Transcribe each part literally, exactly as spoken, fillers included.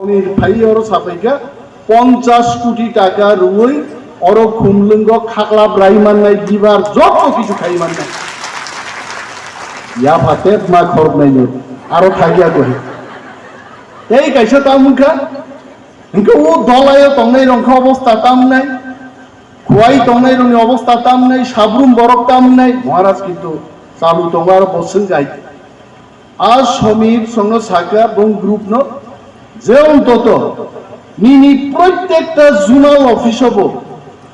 Ni phai oro sapaikha, ponchash koti taka rwui oro Khumlwngo khaklap rai mannai, liver joto kichu khai mannai. Yapha tep ma khoroknai no, aro thagya koi. Tei kaisa tamo wngkha, hingke o dolayo tongnai rok kha obostha tamnai, khuai tongnai rokni obostha tamnai, sabrum borok tamnai, Maharaj kintu chalu tongo aro bo swngjai. A Somir songno sakha bong group no, je ontoto nini protekta zonal office o bo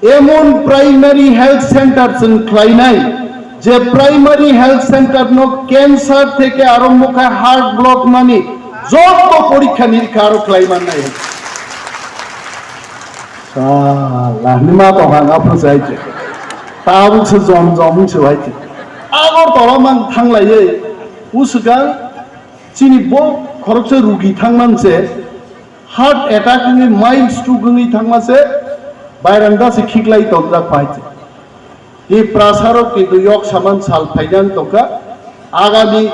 emon primary health center chwng khlainai, je primary health center no cancer theke arombo khai heart block mani joto porikha nirikha aro khlai mannai. Sala, nima tongkha, aphu sai che. Tabuk se jom jom se hai che. Agartala mang thanglaiye, usukang chini bo khoroksa rugi thangman se, heart attack wngwi, mild stroke wngwi thangma se, bairang da se khiklai tongjak phai che. Tiprasa rok kintu yok saman sal phaidan tongkha. Agami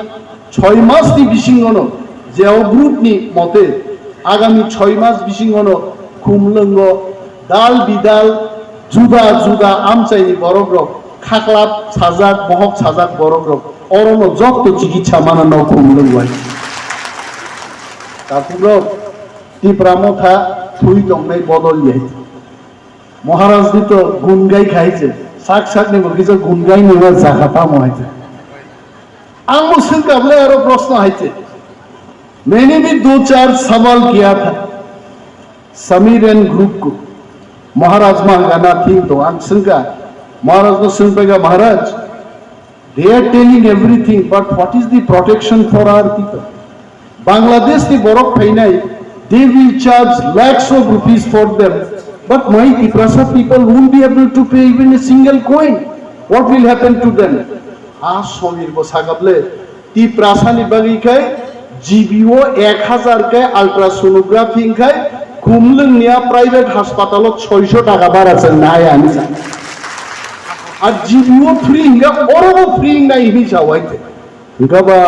choi mas ni bisingono, je o group ni mote, agami choi mas bisingono Khumlwngo dal bidal juda juda amchai ni borok rok, khaklap sajak, bohok sajak borok rok, orono jotto chikitsa mana no Khumlwngo hai. Takhuk rok, Tipra Motha thui tongnai bodol yai. Maharaj ni to gun gai khai che, sak sak ni bo kisa gun gai ni ma jakha tamo hai che. Ang bo swngkha bole aro proshno hai che. Maine bhi do char sawal kiya tha Sameer and group ko. Maharaj ma hanga na thing to ang swngkha. Maharaj no swngpaikha, Maharaj, they are telling everything, but what is the protection for our people? Bangladesh ni borok phainai, they will charge lakhs of rupees for them, but my Tiprasa people won't be able to pay even a single coin. What will happen to them? A Somir bo sakable, Tiprasa ni bagwi khai G B O ek hazar khe ultrasonography khai Khumlwng niya private hospital o soiso taka bara chwng nai ani sa. A G B O free hinga oro bo free hinga ini sa wai. Hinga ba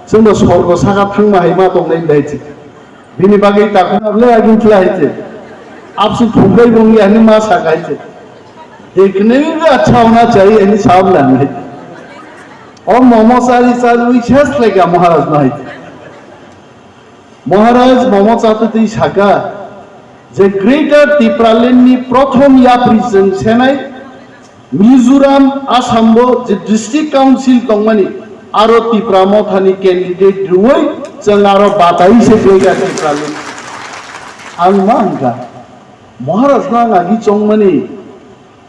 chwng bo sorgo saka thangma hai ma tongnai dai chi. Bini bagwi takhuna le agin thla hai che. Apsu thumbai bongni ani ma saka hai che. Dekne bhi achha hona chahiye ani saab lang hai. O momo sari sari wi ses lega Maharaj no hai che. Maharaj momo chate twi saka je Greater Tipraland ni prothom yapri chwng senai Mizoram, Assam bo je district council tongmani, aro Tipra Mothani candidate rwui chwng aro batai se Greater Tipraland. Ang ma hwnkha, Maharaj no ang agi chongmani,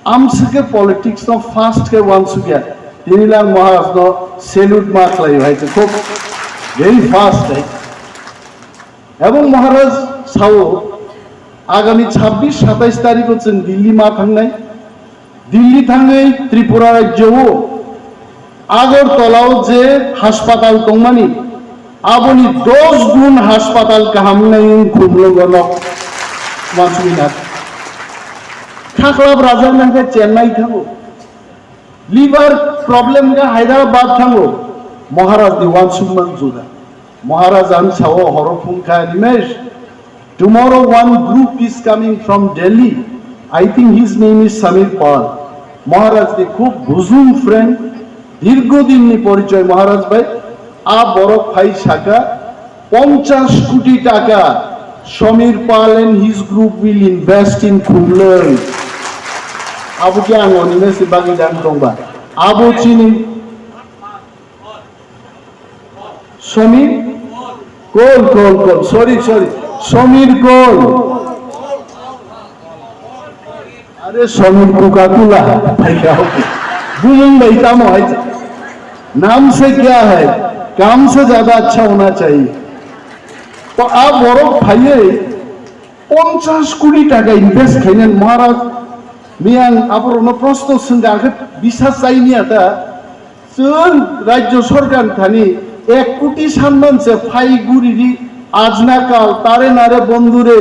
amswk khe politics no fast khe uansukya, tini lang Maharaj no salute ma khlai hai, khub very fast hai. Ebong Maharaj sao, agami chhabbish satais tarikh o chwng Delhi ma thangnai. Delhi thangwi Tripura rajyo o Agartala o je haspatal tongmani, aboni dos gun haspatal kaham wngnai wng Khumlwngo nok uansugwi na. Khaklap rajak nangkhe Chennai thango. Liver problem khe Hyderabad thango, Maharaj ni uansukmang juda. Maharaj ang sao horo phung kha, Animesh, tomorrow one group is coming from Delhi. I think his name is Samir Pal. Maharaj ni khub bujung friend, dirgo din ni porichoy Maharaj bai. A borok phai saka, ponchash koti taka Samir Pal and his group will invest in Khumlwng. Abo khe ang Animesh ni bagwi dang tongba. Abo chini Samir? Kol, kol, kol. Sorry, sorry. Samir kol. Are Samir Coca-Cola. Bhai, kya ho gaya? Bumung bhai tamo hai. Naam se kya hai? Kaam se zyada achha hona chahiye. To a borok phaiye ponchash koti taka invest khainani Maharaj, miyang aborokno proshno swngkha, ang khe bisas chaini ata. Chwng rajyo sorkar thani ek koti sanman se phai guri ri ajna kal tare nare bondhu re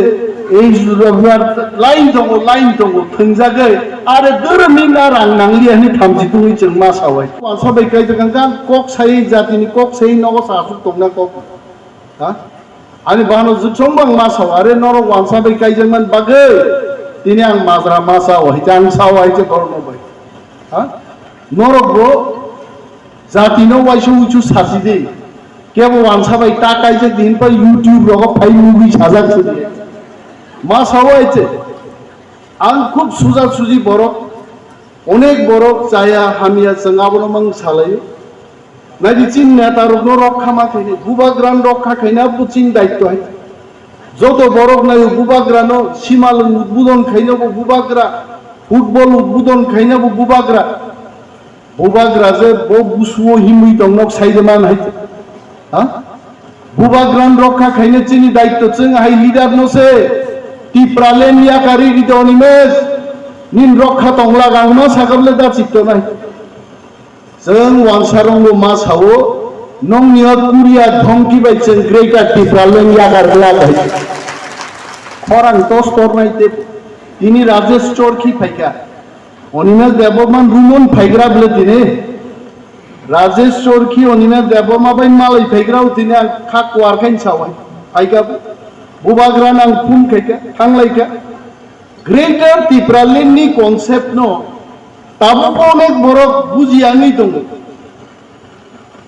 ei line tongo, line tongo thwngjagwi are dwrwmni na rang nangliya hwnwi thamchi tungwi chwng ma sawai. Wansa bai kai jagangkha kok sai jatini kok sai nogo sa aswk tongna kok. Ha? Ani bahano jwk song bang ma sao, are norok wansa bai kaijakmani bagwi tini ang majra ma sao hai, ang sao hai se borokno bai. Ha? Norok bo jatino waisa uisu sasi di. Kebo wansa bai ta kaijak di hinpai YouTube rogo phai mugwi sajak sidi. Ma sao hai se. Ang khub suja suji borok, onek borok chaya hamya chwng abono mang salaio. Naidi chini neta rokno rokha ma khaini, bubagrano rokha khaina bo chini daitto hai. Joto borok naio bubagrano, simalwng udbodon khaina bo bubagra, football udbodon khaina bo bubagra. Bubagra je bo busuo himwi tong nok sai de man hai. Ha? Bubagrano rokha khaina chini daitto chwng hai leader no se. Tipraland yakarwi ridi Animesh. Nin rokha tongla gangma sakable da chikto nai. Chwng wansarong bo ma sao, nongni o Korea dhongki bai chwng Greater Tipraland yakar glak hai. Khorang tos tornai te tini Rajesh Chorkhi phaikha. Animesh Debbarma rumon phaigra bwle tini. Rajesh Chorkhi Animesh Debbarma bai malai phaigra o tini ang kha kuar khain sawai. Phaikha bubagrano ang phone khaikha, thanglaikha. Greater Tipraland ni concept no tabuk onek borok buji yangwi tongo.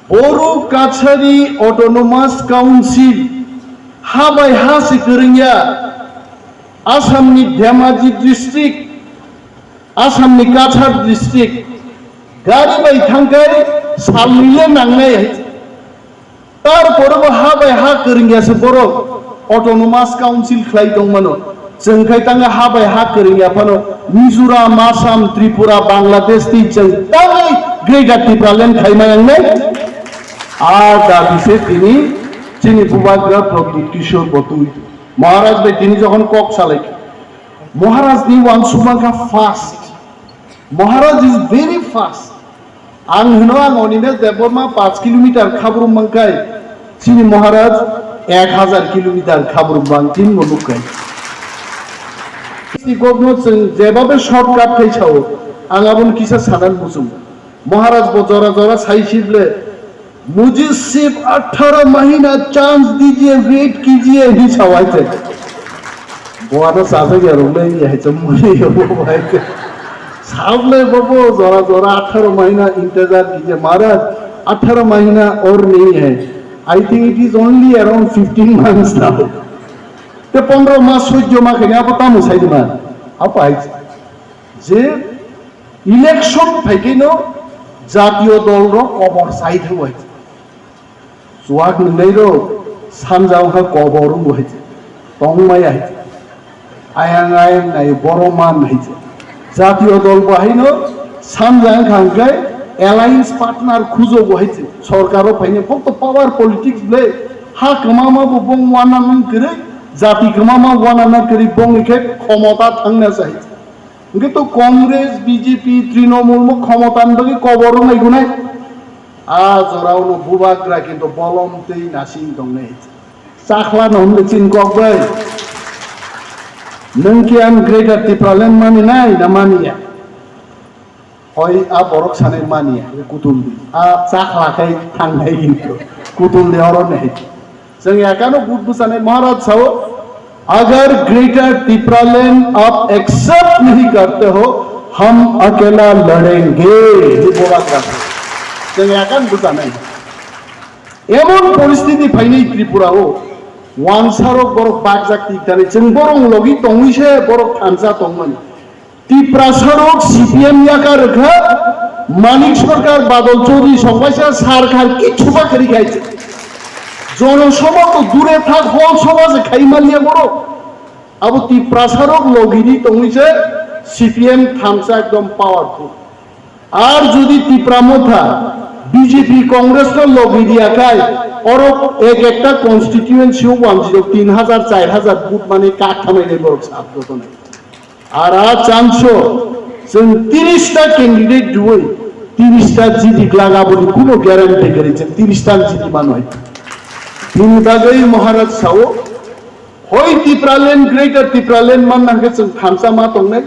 Boru Kachari Autonomous Council ha bai ha se kwrwngya. Assam ni Dhemaji district, Assam ni Cachar district, gari bai thangkhai salnwi le nangnai hai. Tarpore bo ha bai ha kwrwngya se borok Autonomous Council khlai tongmano. Chwng khai tanga ha bai ha kwrwngya phano Mizoram, Assam, Tripura, Bangladesh twi chwng tangwi Greater Tipraland khaima yangnai. A dabi se tini chini bubagra Pradyut Kishore bo twi. Maharaj bai tini jokhon kok salai, Maharaj ni wansukma kha fast. Maharaj is very fast. Ang hino ang Animesh Debbarma panch kilometer khabrum mangkai, chini Maharaj ek hazar kilometer khabrum bang tin mo nukkai. Sri Governor chwng jebabe shortcut khai sao, ang aboni kisa sanan muchung. Maharaj bo jora jora sai sible, "मुझे सिर्फ अठारह महीना चांस दीजिए, वेट कीजिए," hi sao hai te. Bo ano sajak ya rok le ya hai cham mani ya bo hai te. Sao le bo bo jora jora अठारह महीना इंतजार कीजिए महाराज, अठारह महीना और नहीं है। I think it is only around fifteen months now. Te pondro mas sojjo ma khe abo tamo sai de ma. Apa hai je Election phaikhe no jatiyo dol rok kobor sai thangbai. Chuak nwngnai rok sanja wngkha kobor wngbo hai. Tongmaya hai. Ayang ayang nai boro man hai. Jatiyo dol bo hai no sanja wngkha hwnkhe alliance partner khujo bo hai. Sorkar o phaini phokto power politics ble ha kwmama bo bong wana nang kwrwi jati kwmama wana nang kwrwi bong khe khomota thangna sai. Hwnkhe to Congress, B J P, Trinamool mo khomota ni bagwi kobor wngnai gunai. A jorao no bubagra kintu bolom tei nasing tongnai. Chakhla no hwnle chin kok bai. Nwng khe ang Greater Tipraland mani nai na mani ya? Hoi a borok sanai mani ya, kutul di. A chakhla khai thangnai kintu. Kutul di oro nai. Chwng yakano but bwchanai Maharaj sao, "अगर ग्रेटर टिप्रालैंड आप एक्सेप्ट नहीं करते हो, हम अकेला लड़ेंगे।" Ni bola kha. Chwng yakan bwchanai. Emon poristiti phainai Tripura o, wansarok borok bakjak tiktani, chwng borok logi tongwi se borok thansa tongmani. Tiprasa rok C P M yakar rwkha, Manik Sarkar, Badal Chaudhary sokbaisa sarkar kichu ba kwrwi khai. Jono Sabha to dure thak, hol Sabha se khai manya borok. Abo Tiprasa rok logini tongwi se C P M thamsa ekdom powerful. Ar jodi Tipra Motha B J P Congress no logini ya khai, oro ek ekta constituency o one zero tin hazar, char hazar vote mane kak thamai nai borok sab joto nai. Ar a chance o chwng tiris ta candidate rwui tiris ta jiti glak, aboni kuno guarantee kwrwi, chwng tiris ta jiti mano hai. Bini bagwi Maharaj sao, hoi Tipraland, Greater Tipraland manna hwnkhe chwng thansa ma tongnai,